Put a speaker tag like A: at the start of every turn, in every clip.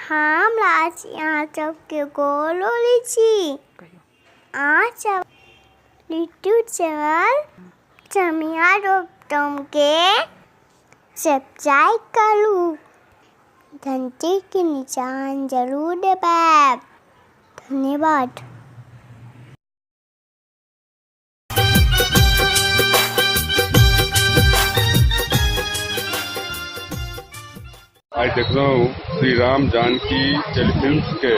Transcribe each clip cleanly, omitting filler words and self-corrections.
A: हम राशि अहाँ सबके गोर लगै छी। अहाँ सब यूट्यूब चैनल समिया गौतमके सब्सक्राइब करू, घंटीके निशान जरूर दबायब। धन्यवाद।
B: आइ देखलहुँ श्री राम जानकी टेलीफिल्म्स के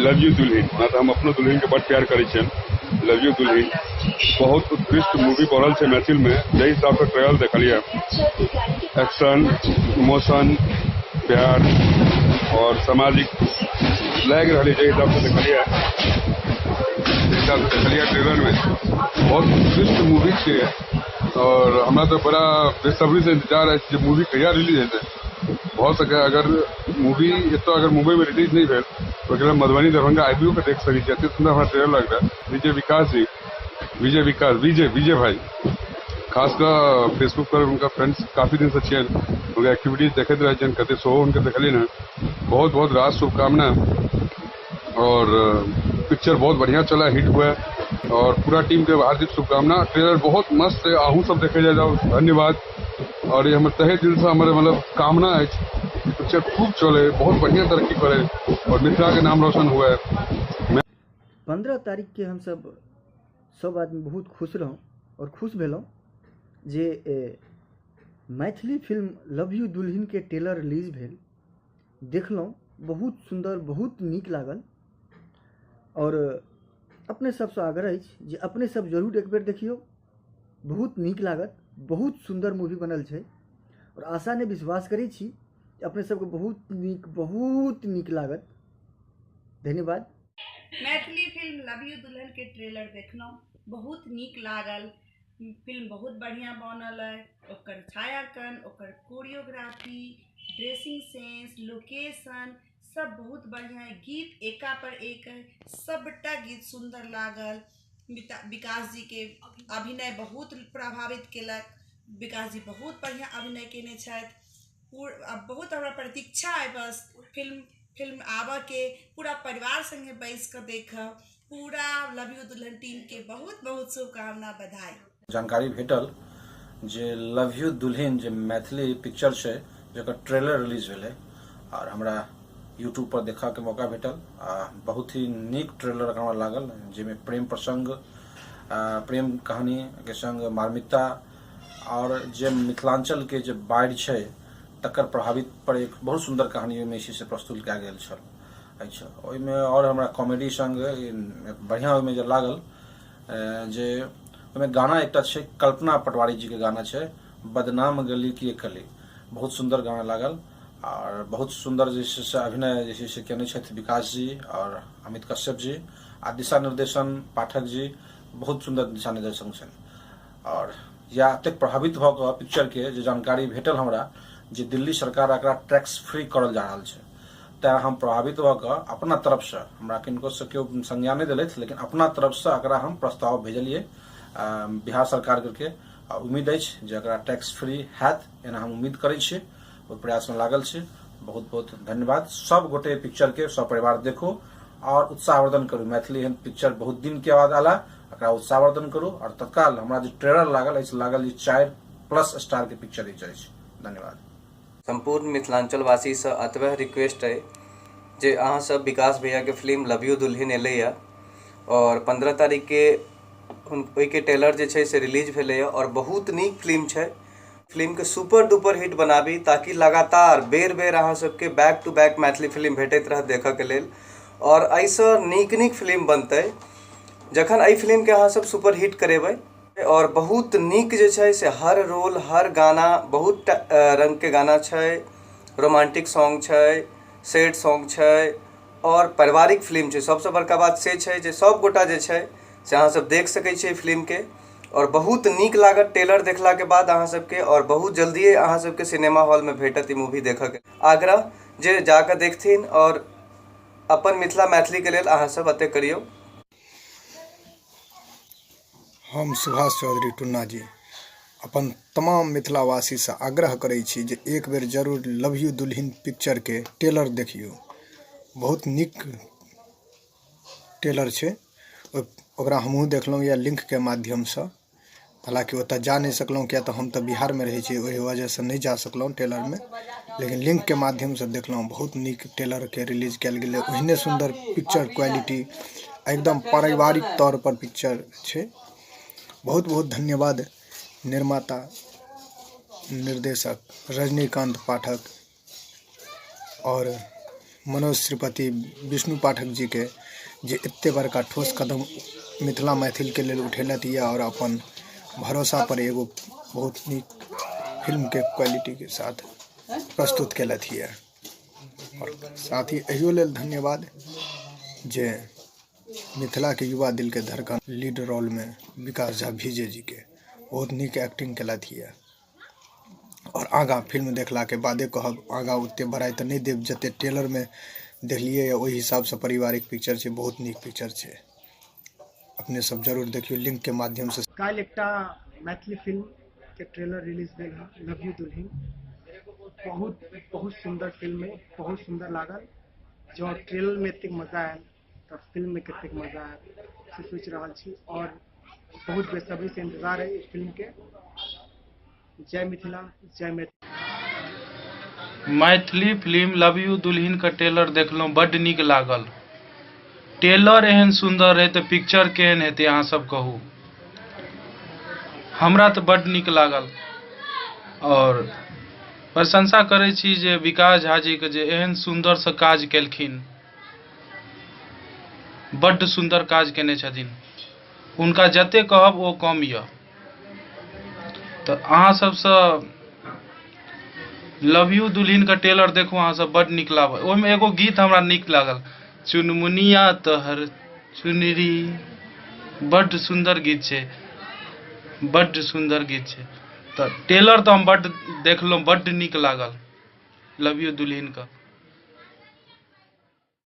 B: लव यू दुल्हिन। ओना तऽ हम अपनो दुल्हिन के बड प्यार करै छियनि। लव यू दुल्हिन बहुत उत्कृष्ट मूवी बनल छै मैथिल में। जाहि हिसाब से ट्रेलर देखलियै, एक्शन, इमोशन, प्यार और सामाजिक लागि रहल जाहि हिसाब से देखलियै, हिसाब से देखलियै ट्रेलर में, बहुत उत्कृष्ट मूवी छियै। और हमरा तऽ बड़ा बेसब्री से इंतजार अछि जे मूवी कहिया रिलीज हेतै। भऽ सकै अगर मूवी एतऽ अगर मुम्बई में रिलीज नहि भेल, ओहिके लेल मधुबनी, दरभंगा आबियो के देख सकै छी। एते सुन्दर हमरा ट्रेलर लगलै। विजय विकास जी, विजय विकास, विजय विजय भाई, खास कऽ फेसबुक पर हुनका फ्रेंड्स काफी दिन से छियनि, हुनकर एक्टिविटीज देखैत रहै छियनि, कते शो हुनकर देखलियनि हँ। बहुत बहुत रास शुभकामना और पिक्चर बहुत बढ़िया चला, हिट हुए और पूरा टीम के हार्दिक शुभकामना। ट्रेलर बहुत मस्त है, अहूँ सब देखे जाए जाओ। धन्यवाद। और ये हमर तहे दिल से हमर मतलब कामना अछि, पिक्चर खूब चले, बहुत बढ़िया तरक्की करे और मिथिला के नाम रोशन हुए।
C: 15 तारीखके हमसब सब आदमी बहुत खुश रहौं आओर खुश भेलहुँ जे मैथिली फिल्म लव यू दुल्हिनके ट्रेलर रिलीज भेल। देखलहुँ, बहुत सुन्दर, बहुत नीक लागल। आओर अपने सबसँ आग्रह अछि जे अपने सब जरूर एक बेर देखियौ, बहुत नीक लागत। बहुत सुन्दर मूवी बनल छै आओर आशा नहि, विश्वास करै छी जे अपने सबके बहुत नीक, बहुत नीक लागत। धन्यवाद।
D: मैथिली फिल्म लव यू दुल्हन के ट्रेलर देखलहुँ, बहुत नीक लागल। फिल्म बहुत बढ़िआँ बनल अइ। ओकर छायाङ्कन, ओकर कोरियोग्राफी, ड्रेसिंग सेंस, लोकेशन सब बहुत बढ़िआँ अइ। गीत एका पर एक अइ, सबटा गीत सुन्दर लागल। विकास जीके अभिनय बहुत प्रभावित केलक। विकास जी बहुत बढ़िआँ अभिनय कयने छथि। बहुत हमरा प्रतीक्षा अइ बस फिल्म आबऽके, पूरा परिवार सङ्गे बैसिकऽ देखब। पूरा लव यू दुल्हन टीमके बहुत बहुत शुभकामना, बधाई।
E: जानकारी भेटल जे लव यू दुल्हिन जे मैथिली पिक्चर छै, जकर ट्रेलर रिलीज भेलै आओर हमरा यूट्यूब पर देखऽके मौका भेटल आ बहुत ही नीक ट्रेलर हमरा लागल, जाहिमे प्रेम प्रसंग, प्रेम कहानीके संग मार्मिकता आओर जे मिथिलाञ्चलके जे बाढ़ि छै तकर प्रभावित पर एक बहुत सुन्दर कहानी ओहिमे जे छै से प्रस्तुत कयल गेल छल अछि। ओहिमे आओर हमरा कॉमेडी संग बढ़िआँ ओहिमे जे लागल जे ओहिमे गाना एकटा छै, कल्पना पटवारी जीके गाना छै, बदनाम गली की कली, बहुत सुन्दर गाना लागल। आओर बहुत सुन्दर जे छै से अभिनय जे छै से केने छथि विकास जी आओर अमित कश्यप जी आ दिशा निर्देशन पाठक जी, बहुत सुन्दर दिशा निर्देशन छनि। आओर या एतेक प्रभावित भऽ कऽ पिक्चरके जे जानकारी भेटल हमरा जे दिल्ली सरकार एकरा टैक्स फ्री करल जा रहल छै, तैँ हम प्रभावित भऽ कऽ अपना तरफसँ, हमरा किनकोसँ केओ संज्ञा नहि देलथि, लेकिन अपना तरफसँ एकरा हम प्रस्ताव भेजलियै बिहार सरकारके आ उम्मीद अछि जे एकरा टैक्स फ्री हैत, एना हम उम्मीद करै छी, ओहि प्रयासमे लागल छी। बहुत बहुत धन्यवाद। सब गोटे पिक्चरके सपरिवार देखू आओर उत्साहवर्धन करू। मैथिली एहन पिक्चर बहुत दिनके बाद आला, एकरा उत्साहवर्धन करू। आओर तत्काल हमरा जे ट्रेलर लागल अछि, लागल जे 4+ स्टार के पिक्चर अछि। धन्यवाद।
F: सम्पूर्ण मिथिलाञ्चलवासीसँ एतबे रिक्वेस्ट अइ जे अहाँसभ विकास भैयाके फिल्म लव यू दुल्हिन एलैए आओर 15 तारीखके ओहिके ट्रेलर जे छै से रिलीज भेलैए आओर बहुत नीक फिल्म छै। फिल्मके सुपर डुपर हिट बनाबी ताकि लगातार बेर बेर अहाँ सबके back to back Maithili film भेटैत रहत देखऽके लेल। आओर एहिसँ नीक नीक फिल्म बनतै जखन एहि फिल्मके अहाँ सब सुपर हिट करेबै। आओर बहुत नीक जे छै से हर रोल, हर गाना, बहुत रङ्गके गाना छै, रोमांटिक सॉन्ग छै, सैड सॉन्ग छै आओर पारिवारिक फिल्म छै। सबसँ बड़का बात से छै जे सब गोटा जे छै से अहाँ सब देख सकै छियै फिल्मके आओर बहुत नीक लागत ट्रेलर देखलाके बाद अहाँ सबके। आओर बहुत जल्दिए अहाँ सबके सिनेमा हॉलमे भेटत ई मूवी देखऽके। आग्रह जे जाकऽ देखथिन आओर अपन मिथिला मैथिलीके लेल अहाँ सब एतेक करियौ।
G: हम सुभाष चौधरी टुन्ना जी। अपन तमाम मिथिलावासीसँ आग्रह करै छी जे एक बेर जरूर लव यू दुल्हिन पिक्चरके ट्रेलर देखियौ। बहुत नीक ट्रेलर छै। ओकरा हमहूँ देखलहुँ यऽ लिंकके माध्यमसँ। हालाँकि ओतऽ जा नहि सकलहुँ, किएक तऽ हम तऽ बिहारमे रहै छी, ओहि वजहसँ नहि जा सकलहुँ ट्रेलरमे, लेकिन लिंकके माध्यमसँ देखलहुँ। बहुत नीक ट्रेलरके रिलीज कयल गेलै। ओहने सुन्दर पिक्चर क्वालिटी, एकदम पारिवारिक तौरपर पिक्चर छै। बहुत बहुत धन्यवाद निर्माता निर्देशक रजनीकान्त पाठक आओर मनोज श्रीपति विष्णु पाठक जीके, जे एतेक बड़का ठोस कदम मिथिला मैथिलके लेल उठेलथि यऽ आओर अपन भरोसापर एगो बहुत नीक फिल्मके क्वालिटीके साथ प्रस्तुत केलथि यऽ। आओर साथ ही एहियो लेल धन्यवाद जे मिथिलाके युवा दिलके धड़कन लीड रोलमे विकास झा विजय जीके बहुत नीक एक्टिंग केलथि यऽ। आओर आगाँ फिल्म देखलाके बादे कहब, आगाँ ओतेक बड़ाइ तऽ नहि देब जतेक ट्रेलरमे देखलियै यऽ, ओहि हिसाबसँ पारिवारिक पिक्चर छै, बहुत नीक पिक्चर छै। अपने सब जरूर देखियौ लिंकके माध्यमसँ।
H: काल्हि एकटा मैथिली फिल्मके ट्रेलर रिलीज भेल हँ, लव यू दुल्हिन। बहुत बहुत सुन्दर फिल्म अइ, बहुत सुन्दर लागल। जँ ट्रेलरमे एतेक मजा आयल तऽ फिल्ममे कतेक मजा आयत से सोचि रहल छी आओर बहुत बेसब्रीसँ इन्तजार अइ फिल्मके। जय मिथिला, जय Maithili.
I: Maithili film love you दुल्हिन के ट्रेलर देखलहुँ, बड्ड नीक लागल। ट्रेलर एहन सुन्दर रहै तऽ पिक्चर केहन हेतै, अहाँ सब कहू। हमरा तऽ बड्ड नीक लागल आओर प्रशंसा करै छी जे विकास झा जीके जे एहन सुन्दरसँ काज केलखिन। बड्ड सुन्दर काज केने छथिन, हुनका जतेक कहब ओ कम यऽ। तऽ अहाँ सबसँ लव यू दुल्हिनके ट्रेलर देखू अहाँ सब, बड्ड नीक लागल। ओहिमे एगो गीत हमरा नीक लागल, चुनमुनिया तोहर चुनरी, बड्ड सुन्दर गीत छै, बड्ड सुन्दर गीत छै। तऽ ट्रेलर तऽ हम बड्ड देखलहुँ, बड्ड नीक लागल लव यू दुल्हिनके।